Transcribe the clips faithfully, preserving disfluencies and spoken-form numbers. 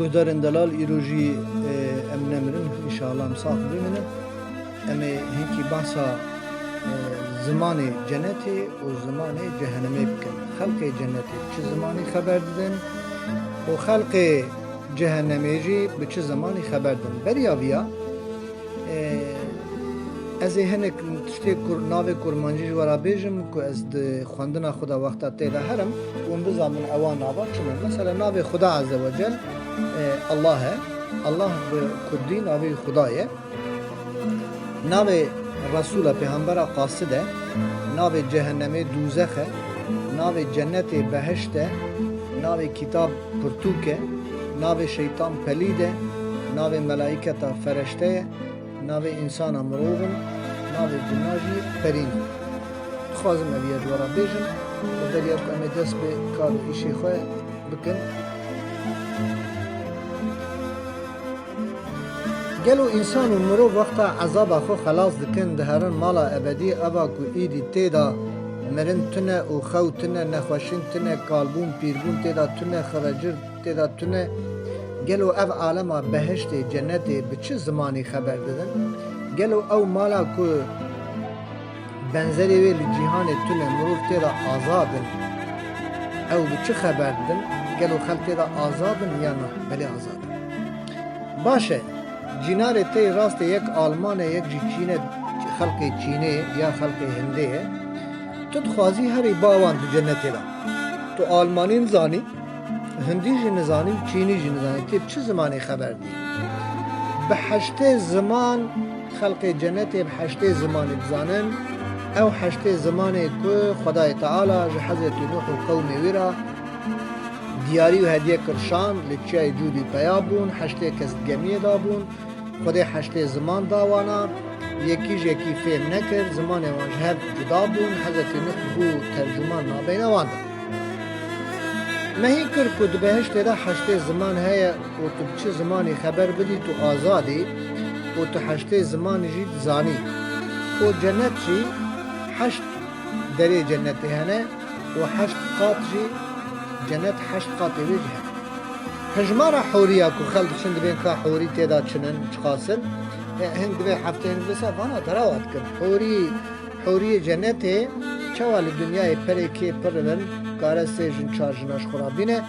Guhdarên delal, îro jî, e, em nemirin, înşallah em sax bimînin. Em ê hinkî behsa, e, zimanê cenetê û zimanê cehenemê bikin. Xelkê cenetê bi çi zimanî xeber didin û xelkê cehenemê jî bi çi zimanî xeber didin. Beriya viya, Ee, ez ê hinek tiştê kur-, navê kurmancî ji we re bêjim ku ez di xwendina xwe de wexta tê de herim û hûn bizanin ewa nava çi ne. Mesela navê Xuda Azze ve Cel, e, Allah e. Allah bi kurdî navê Xuda ye. Navê Resûla Pêxembera qasid e. Navê cehennemê dûzex e. Navê cennetê behişt e. Navê kitab pirtûk e. Navê şeytan pelîd e. Navê melaîketa fereşte ye. Navê însana mirov in, navê cina jî perîn in. Dixwazim ev ya ji we re bêjim û beriya ku em ê dest bi kar û îşê xwe bikin. Gelo însan û mirov wexta ezaba xwe xelas dikin, diherin mala ebedî, eva ku îdî tê de mirin tune û xew tune, nexweşin tune, kalbûn, pîrbûn tê de tune, xiracir tê de tune. Gelo ev alema behiştê, cenetê bi çi zimanî xeber didin? Gelo ew mala ku benzerê wê li cîhanê tune, mirov tê de azad in, ew bi çi xeber didin? Gelo xelk tê de azad in ya na? Belê azad in. Baş e, cînarê te yê rastê yek Alman e, yek jî Çîn e, xelkê Çînê ya xelkê Hindê ye. Tu dixwazî herî ba wan di cenetê de. Tu Almanî nizanî, Hindî jî nizanî, Çînî jî nizanî, tê bi çi zimanê xeber dî? Bi heştê ziman xelkê cenetê bi heştê zimanê dizanin. Ew heştê zimanê ku Xwedayê Teala ji Hezretî Nuh û qewmê wî re diyarî û hediye kir şan, li çiyayê Cûdî peya bûn, heştê kes di gemiyê de bûn. Xwedê heştê ziman da wana, yekî ji yekî fêm nekir, zimanê wan ji hev cuda bûn, Hezretî Nuh bû tercûman nabeyna wan de. Me hîn kir ku di behiştê de heştê ziman heye û tu bi çi zimanî xeber bidî, tu azad î û tu heştê zimanî jî dizanî. Û cenet jî heşt derê cenetê hene û heşt qat jî cenet, heşt qatê wê jî hene. Hejmara hûriya ku xelk diçin dibên ka hûrî tê de çin in, çiqas in, e, hin divê heftê hin divê sed vana derewa dikin. Hûrî, hûriyê cenetê çawa li dinyayê perê kê pir in, kare sê jin çar jina ji xwe re bîne.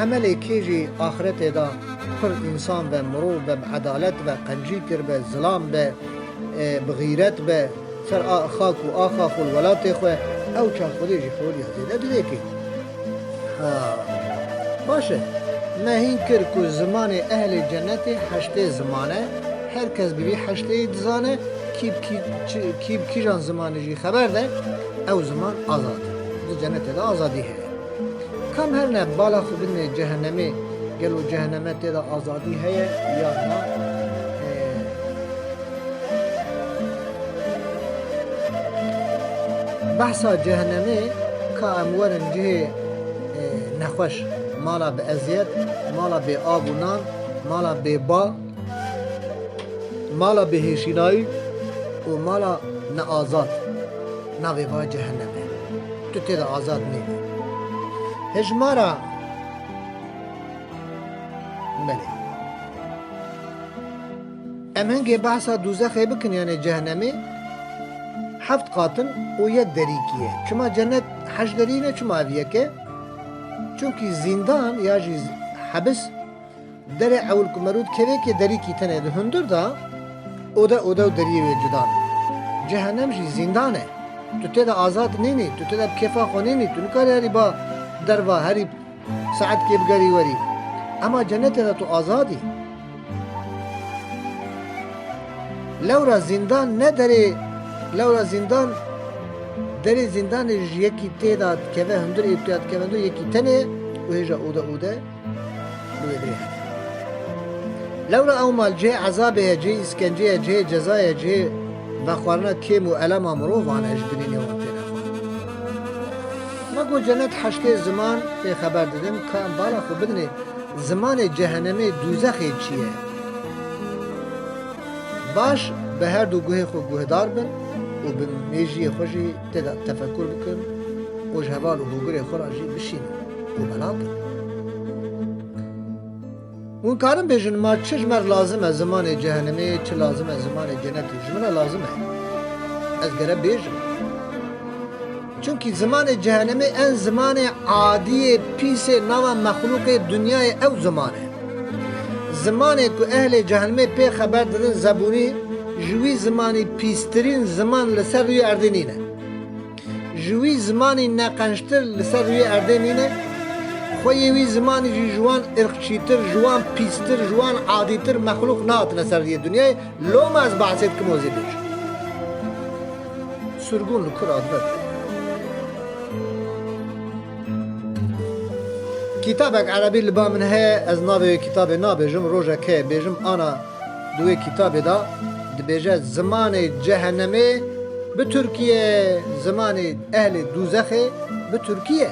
Emelê kê jî axretê de pir însan be, mirov be, bi edalet be, qencî kir be, zilam be, e, bi xîret be, ser a xak û axa xwe li welatê xwe, ew çax Xwedê jî hûriya zêde divê kê. Ha, baş e. Me hîn kir ku zimanê ehlê cenetê heştê ziman e. Her kes bi vî heştê yî dizane, kî bi kî, çi, kî bi kîjan zimanê jî xeber de, ew ziman azad e. Di cenetê de azadî heye. Kam her ne bala xwe bidinê cehenemê, gelo cehenneme tê de azadî heye ya na? E, Behsa cehenemê ka em werin cihê, e, nexweş, mala bi eziyet, mala bê av û nan, mala bê ba, mala bêhêşînayî û mala neazad. Navê va ceheneme. Tu tê de azad nînî. Hejmara, belê. Em hingê behsa dûzexê bikin, yanê cehenemê heft qat in û yek derîkî ye. Çima cenet heşt derî ne, çima ev yek e? Çunkî zîndan ya jî hebis, derê ewil ku merû dikevê kê derîkî tenê di hundir de, ode, ode û deriyê wê cuda ne. Cehenem jî zîndan e. Tu tê de azad nînî, tu tê de bi kêfa xwe nînî, tu nikarî herî ba derva, herî saetkê bigerî werî. Ema cenetê de tu azad î. Lewra zîndan ne derê, lewra zîndan, derê zîndanê ji yekî tê de dikeve hundir, ê tê de dikeve hundir, yekî tenê û hêja ûde ûde li wê derê hene. Lewra ew mal cihê ezabê ye, cihê îskencê ye, cihê ceza ye, cihê vexwarina kêm û elema mirovan e, ji binî nêwan têne xwarin. Me got cenet heştê ziman pê xeber didin, ka em bala xwe bidinê zimanê cehenemê, dûzexê çi ye? Baş bi her du guhê xwe guhdar bin û bi mêjiyê xwe jî tê de tefekur bikin û ji heval û hogirê xwe re jî bişînin û belav bin. Hûn karin bêjin, ma çi ji me re lazim e zimanê cehenemê, çi lazim e zimanê cenetê? Ji min re lazim e. Ez gere bêjim. Çunkî zimanê cehenemê en zimanê adiyê, pîsê nava mexlûqê dinyayê ew ziman e. Zimanê ku ehlê cehenemê pê xeber didin zebûnî, ji wî zimanî pîstirîn ziman li ser rûyê erdê nîne. Ji wî zimanî neqenctir li ser rûyê erdê nîne. Xweyê wî zimanî jî ji wan irqçîtir, ji wan pîstir, ji wan adîtir mexlûq nehatine ser rûyê dinyayê. Loma ez behsê dikim, wezê bêjim. Surgûn li ku radibe. Kitabek erebî li ba min heye, ez navê wê kitabê nabêjim, rojek heye bêjim, ana di wê kitabê de dibêje, zimanê cehenemê bi tirkî ye, zimanê ehlê dûzexê bi tirkî ye.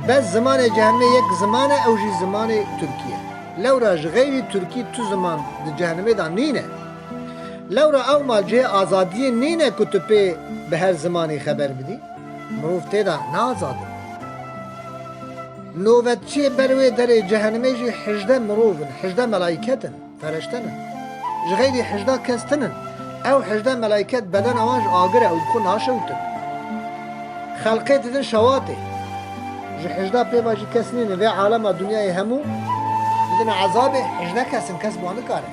Bes zimanê cehenemê yek ziman e, ew jî zimanê tirkî ye. Lewra ji xeyrî tirkî tu ziman di cehenemê de nîne. Lewra ew malcihê azadiyê nîne ku tu pê bi her zimanî xeber bidî. Mirov tê de ne azad in. Novetçiyê ber wê derê cehenimê jî hejdeh mirov in, hejdeh melayket in, fereşte ne. Ji xeyrî hejdeh kes tinin. Ew hejdeh melayket bedena wan ji agir e, ew bi xwe naşewtin. Xelqê didin şewatê. Ji hejdeh pê ve jî kes nînin. Vê alema dinyayê hemû didine ezabê, hejdeh kes in, kes bi wan nikare.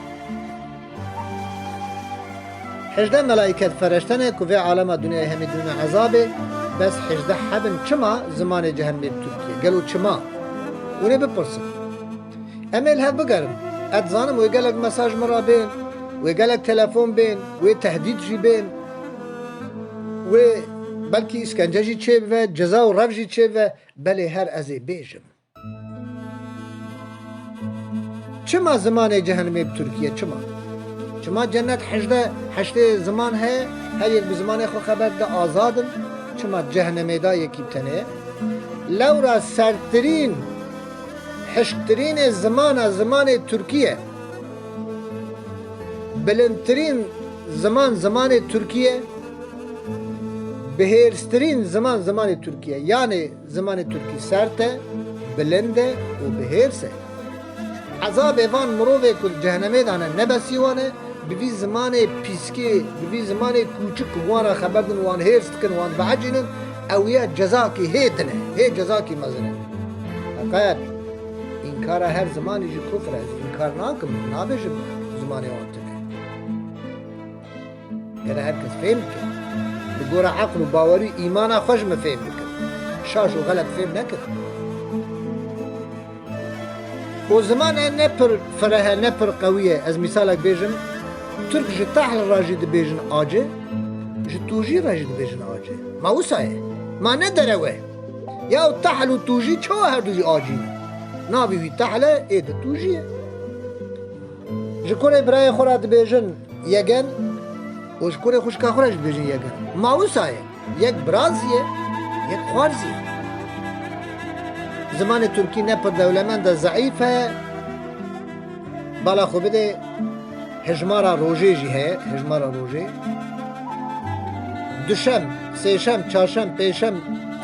Hejdeh melayket fereşte ne ku vê alema dinyayê hemî didine ezabê, bes hejdeh hebin çima zimanê cehenimê bi tirkî ye? Gelo çima? Hûn ê bipirsin. Em ê li hev bigerin. Ez dizanim wê gelek mesaj min re bên, wê gelek telefon bên, wê tehdîd jî bên, wê belkî îskence jî çêbibe, ceza û rev jî çêbibe, belê her ez ê bêjim. Çima zimanê cehenimê bi tirkî ye? Çima? Çima cennet hejdeh, heştê ziman heye, her yek bi zimanê xwe xeber dide, azad in? Çima cehenimê de yekî bi tenê ye? Lewra sertirîn, hişktirînê zimana, zimanê tirkî ye. Bilindtirîn ziman, zimanê tirkî ye. Bihêrstirîn ziman, zimanê tirkî ye. Yanê zimanê tirkî sert e, bilind e û bihêrs e. Ezabê van mirovê ku li cehenemê de ne, ne besî wan e, bi vî zimanê pîskê, bi vî zimanê kûçik ku wan re xeber din, wan hêrs dikin, wan diecînin, ew ya cezakî hê din e, hê cezakî mezin e. Heqet, înkara her zimanî jî kufr e. Ez înkar nakim, nabêjim zimanê wan tune. Gere her kes fêm bike. Li gora eql û bawerî û îmana xwe ji min fêm bike. Şaş û xelet fêm nekin. O ziman e ne pir fireh e, ne pir qewî ye. Ez mîsalek bêjim, Tirk ji Tehl re jî dibêjin acı, ji Tûjî re jî dibêjin acı. Ma wisa ye? Ma ne derew e? Ya Tehl û Tûjî çawa her du jî acî ne? Navê wî Tehl e, ê di Tûjî ye. Ji kurê birayê xwe re dibêjin yegen û ji kurê xwişka xwe re jî dibêjin yegen. Ma wisa ye? Yek bira zî ye, yek xwar zî ye. Zimanê tirkî ne pir dewlemend e, zeîf e. Bala xwe bide, hejmara rojê jî heye, hejmara rojê. Duşem, sêşem, çarşem, pêşem,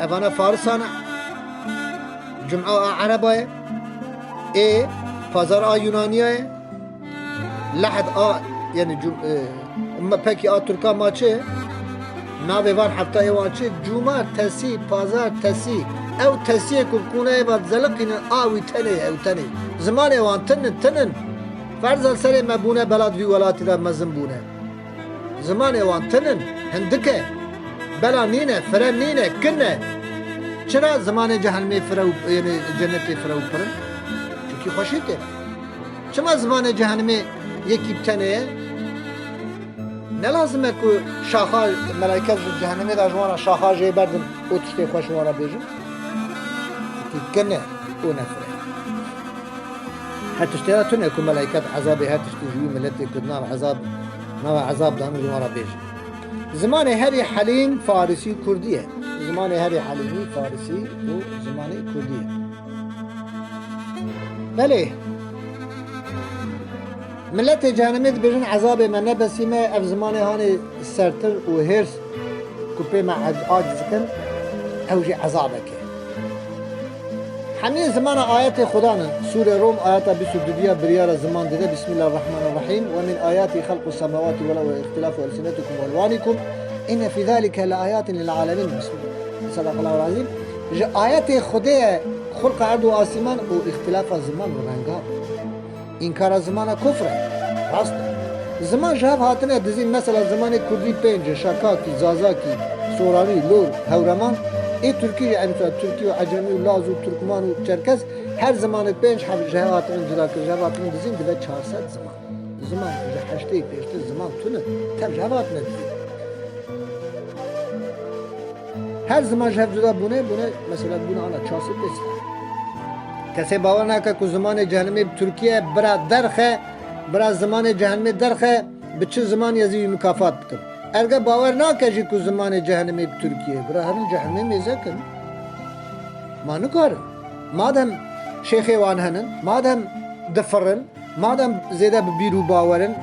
evana farisan e. Cuma a ereba ye. Ê, pazar a Yunaniya ye. Lehd a, yani cum-, e, me-, pekî a Tirka ma çi? Navê van heftayê wan çi? Cumartesî, pazartesî. Ew tesiyê ku bi qûnayê ve dizeliqînin, a wî tenê ye, ew tenê. Zimanê wan tinin, tinin. Ferza serê me bûne bela di vî welatî de mezin bûne. Zimanê wan tinin, hindik e. Bela nîne, fire nîne, kin e. Çira zimanê cehenimê fire û, yani cennetê fire û pir in? Çunkî xweşî tê. Çima zimanê cehenimê yekî bi tenê ye? Ne lazim e ku şaxa, melaiket ji cehenimê de ji wan re şaxa jê berdin û tiştê xweş wan re bêjin? Çunkî kin e û nefir e. Her tiştê re tune ku melaiket ezabê her tiştî ji wî miletê ku di nav ezab, nava ezab de ne ji wan re bêjin. Zimanê herî helîn farisî û kurdî ye. Zimanê herî helînî farisî û zimanê kurdî ye. Belê, miletê cehenimê dibêjin, ezabê me ne besî me, ev zimanê hanê sertir û hêrs ku pê me ac-, aciz dikin, ew jî ezabek e. Hemî zimana ayetê Xudan in. Sûre Rom ayeta bîst û duduya biryara ziman dide. Bismillahirrahmanirrahîm. Ve min ayatî xelqu semawatî wal ard ve îxtilâfu elsinetikum ve elwanikum. İnne fî zalike le ayatin lil alemin. Bismillah. Sadaqallahul azîm. Ji ayetê Xwedê ye xulqa erd û asîman û îxtilafa ziman û rengan. Înkara zimana kufr e. Rast e. Ziman ji hev hatine dizîn, mesela zimanê kurdî pênc e, şakakî, zazakî, soranî, lor, hewreman, ê tirkî jî, yani mesela tirkî û ecemî û laz û tirkman û çerkez, her zimanek pênc heb ji hev hatine cuda kir, ji hev hatine dizîn, dibe çar sed ziman. Ziman ji heştê pêştir ziman tune, tev ji hev hatine dizîn. Her ziman ji hev cuda bûne, bûne, mesela bûne ana çar sed pênc sed. Kesê bawer nake ku zimanê cehenimê bi tirkî ye, bira derxe, bira zimanê cehenimê derxe, bi çi ziman ez ê wî mukafat bikim. Erge bawer nake jî ku zimanê cehenimê bi tirkî ye, bira herin cehenimê mêze kin. Ma nikarin. Madem şêxê wan henin, madem difirin, madem zêde bi bîr û bawer in,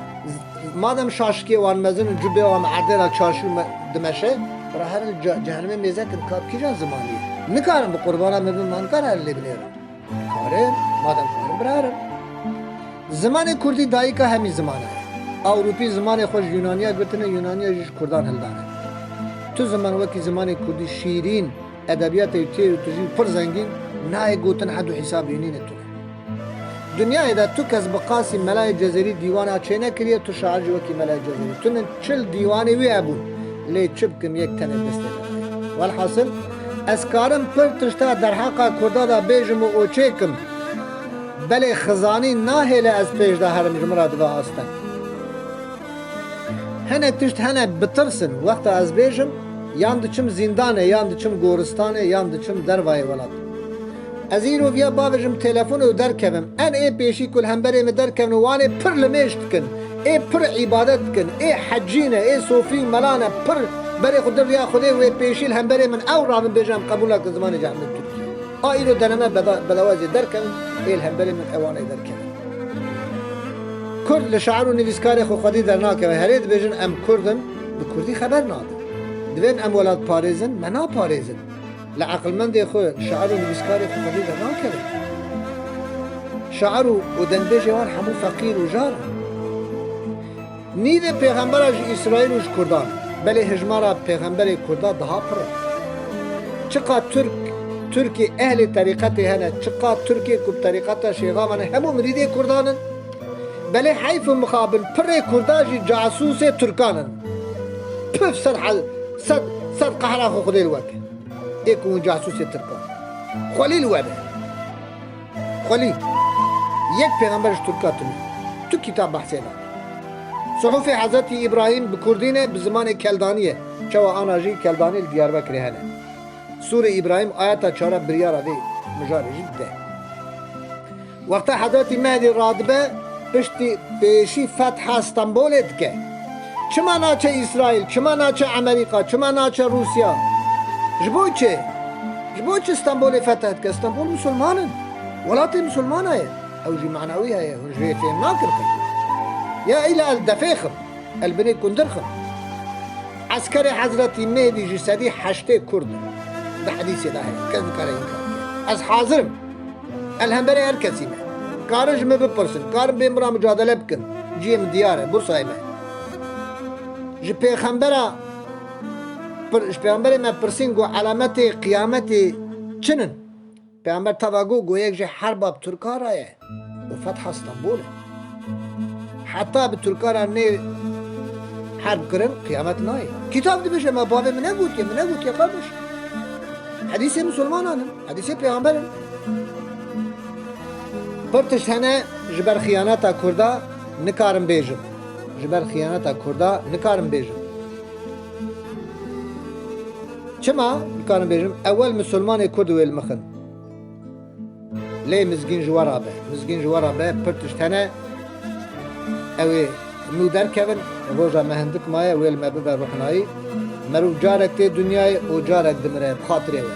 madem şaşikê wan mezin û cubê wan erdê re çarşî me-, dimeşe, re herin ce-, cehenimê mêze kin, ka bi kîjan zimanî ye? Nikarin, bi qurbana me bin, ma nikarin herin lê binêrin. Karin, madem karin, bira herin. Zimanê kurdî dayika hemî zimanan e. Ewropî zimanê xwe ji Yunaniya girtine, Yunaniya jî ji kurdan hildane. Tu ziman wekî zimanê kurdî şîrîn, edebiyatê wî têr û tijî pir zengîn, nayê gotin hed û hîsabê wî nîne tune. Dinyayê de tu kes bi qasî Melayê Cezêrî dîwana çênekiriye, tu şair jî wekî Melayê Cezêrî. Tune çil dîwanê wî hebûn, lê çi bikim, yek tenê destê min. Welhasil, ez karim pir tişta derheqa kurda de bêjim û oçê kim. Belê xizanî nahêle ez pêş de herim, ji min re dibe asteng. Hinek tişt hene bitirsin, wexta ez bêjim, yan diçim zîndanê, yan diçim goristanê, yan diçim dervayê welat. Ez îro viya bavêjim telefon û derkevim. En ê pêşî ku li hemberê min derkevin û wanê pir limêj dikin, ê pir îbadet dikin, ê hecî ne, ê sofî û mela ne, pir berê xwe din riya Xwedê û ê pêşî li hemberê min ew rabin bêjin em qebûl nakin zimanê cehenimê tirkî. A îro deneme beda-, bedawazê derkevin, ê li hemberê min ewanê derkevin. Kurd li şair û nivîskarê xwe xwedî dernakeve. Herê dibêjin em kurd in, bi kurdî xeber nadin. Divên em welat parêzin, me naparêzin. Li eqilmendê xwe şair û nivîskarê xwe xwedî dernakeve. Şair û, û dengbêjê wan hemû feqîr û jar in. Nîvê pêxembera ji Îsraîl û ji kurdan, belê hijmara pêxemberê kurda daha pir e. Çiqa Tirk, Tirkê ehlê terîqetê hene, çiqa Tirkê ku bi terîqeta şêxavan e, hemû mirîdê kurdan in. Belê heyf û mixabin, pirê kurda jî casûsê tirkan in. Pif ser hel-, ser, ser qehra xwe Xwedê li we ke. Ê ku hûn casûsê tirkan. Xwelî li we be. Xwelî. Yek pêxember ji Tirka tune. Tu kitab behsê nake. Suhufê Hezretî Îbrahîm bi kurdî ne, bi zimanê keldanî ye. Çawa ana jî keldanî li Diyarbekirê hene. Sûrê Îbrahîm ayeta çara biryara vê mijarê jî dide. Wexta Hezretî Mehdî radibe, piştî pêşî fetha Stenbolê dike. Çima naçe Îsraîl? Çima naçe Amerîka? Çima naçe Rûsya? Ji bo çi? Ji bo çi Stenbolê fetih dike? Stenbol misilman in. Welatê misilmana ye. Ew jî manawî heye. Hûn ji vê fêm nakin xwe. Ya îla el defêxim. El binê kundir xim. Eskerê Hezretî Mehdî ji sedî heştê kurd in. Di hedîsê de heye. Kes dikare înkar bike. Ez hazir im. El hemberê her kesî me. Karin ji min bipirsin. Karin bê min re mucadele bikin. Cihê min diyar e. Bursayê me. Ji pêxembera pir-, ji pêxemberê me pirsîn ku elametê qiyametê çi ne? Pêxember teva got, got yek ji herba bi Tirka re ye û fetha Stenbol e. Heta bi Tirka re nê herb kirin, qiyamet nayê. Kitab dibêje, me bavê min negotiye, min negotiye qardeş. Hedîsê misilmanan in, hedîsê pêxember in. Pir tişt hene ji ber xiyaneta Kurda nikarim bêjim. Ji ber xiyaneta Kurda nikarim bêjim. Çima? Nikarim bêjim, ewel misilmanê Kurd wê li min xin. Lê mizgîn ji we re be. Mizgîn ji we re be, pir tişt hene. Ew ê nû derkevin, roja me hindik maye, wê li me bibe ruhnayî. Merûv carek tê dinyayê û carek dimire, bi xatirê we.